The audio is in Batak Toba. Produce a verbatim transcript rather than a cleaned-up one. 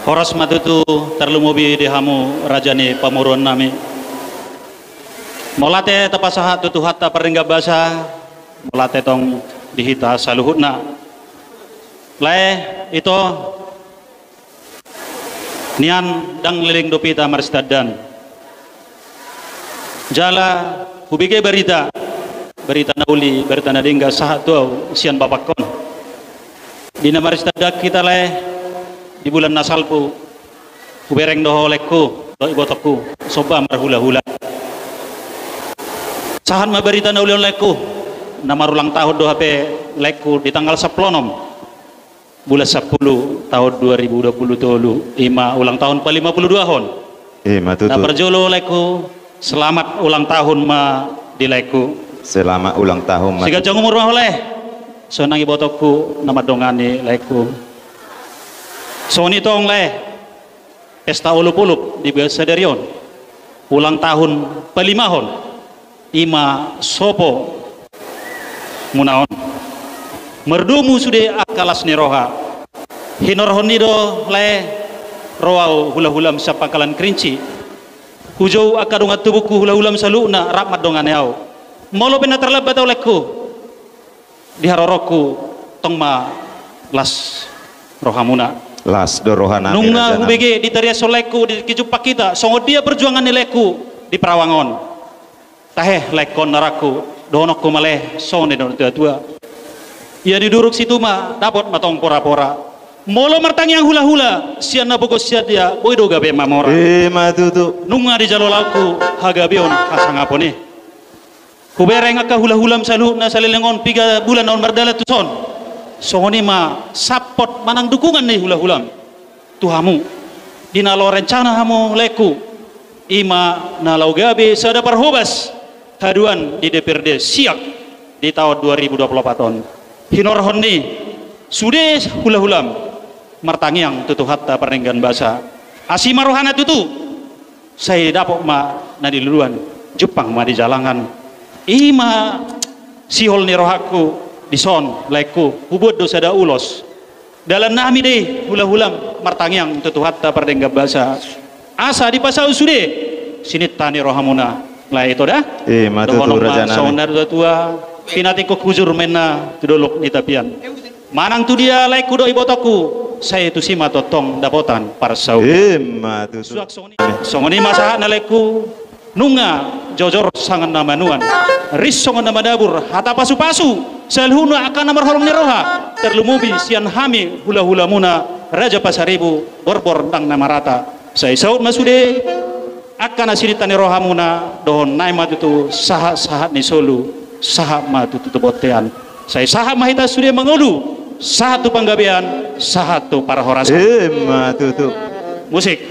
Horas ma tutu, tarlumobi di hamu raja ni pamoruon nami. Mauliate tapasahat tu Tuhanta pardenggan basa, mauliate tong di hita saluhutna. Lae, ito, nian ndang leleng dope hita marsitandaan. Jala hubege barita, barita na uli, barita na denggan sahat tu au sian bapakkon. Di na marsitandaan hita, lae, di bulan na salpu, hubereng do ho, laengku, dohot ibotongku, somba marhulahula. Sahat ma barita na uli on, laengku, na marulang tahun do hape, laengku, di tanggal sampulu onom bulan sampulu tahun dua ribu dua puluh tolu, i ma ulang tahun palima puluh dua hon. I ma tutu. Na parjolo, laengku, selamat ulang tahun ma di laengku. Selamat ulang tahun ma. Siganjang umur ma ho, lae. Songon i nang ibotongku na mandongani, laengku. Songon i tong, lae, pesta olopolop di bagasan sadari on, ulang tahun palimahon, i ma sopo muna on. Mardomu sude angka las ni roha. Hinorhon ni do, lae, ro au hulahulam sian Pangkalan Kerinci. Hujou angka dongan tubungku, hulahulam saluhutna rap mandongani au. Molo pe na tarlambat au, laengku, di haroroku, tong ma las rohamuna. Las do rohanami. Nunga rajanami. Hubege di tariashon laengku, di tingki jumpang hita, songon dia perjuangan ni laengku di Perawang on. Tahe, laengkon, arangku, dohononku ma, lae, songon na nidok ni natuatua. Ia diduruk situma, dapot ma tong porapora. Molo martangiang hulahula sian na pogo sian dia, boi do gabe mamora. I ma tutu. Nunga dijalo laengku hagabeon hasangapon i. Hubereng angka hulahulam saluhutna saleleng on, piga bulan na on mardalan tuson. Songon i ma sampot manang dukungan ni hulahulam tu hamu. Di na laho rencana hamu, laengku, i ma na laho gabe sada parhobas haduan di D P R D Siak di taon dua ribu dua puluh opat on. Hinorhon ni sude hulahulam martangiang tu Tuhanta pardenggan basa. Asi ma rohana tutu. Sai dapot ma na niluluan, jumpang ma di jalangan. I ma sihol ni rohangku dison, laengku, hubuat do sada ulos. Dalannami do i hulahulam martangiang tu Tuhanta pardenggan basa, asa dipasaut sude sininta ni rohamuna, lae, ito da. I ma tutu, rajanami. Dohonon ma songon na nidok ni natuatua: Pinatingkok hujur ma inna tu dolok ni tapian. Manang tu dia, laengku dohot ibotongku, sai tusi ma tongtong dapotan parsaulian. I ma tutu. Suang songon i, songon i ma sahatna, laengku, nunga jojor songon na manuan, ris songon na manabur, hata pasupasu saluhutna angka na marholong ni roha, tarlumobi sian hami hulahulamuna Raja Pasaribu, Borbor Ndang na Marata. Sai saut ma sude angka na sininta ni rohamuna, dohonon nami ma tutu: Sahatsahat ni solu, sahat ma tutu tu bontean. Sai sahat ma hita sude mangolu, sahat tu panggabean, sahat tu parhorasan. I ma tutu. Musik.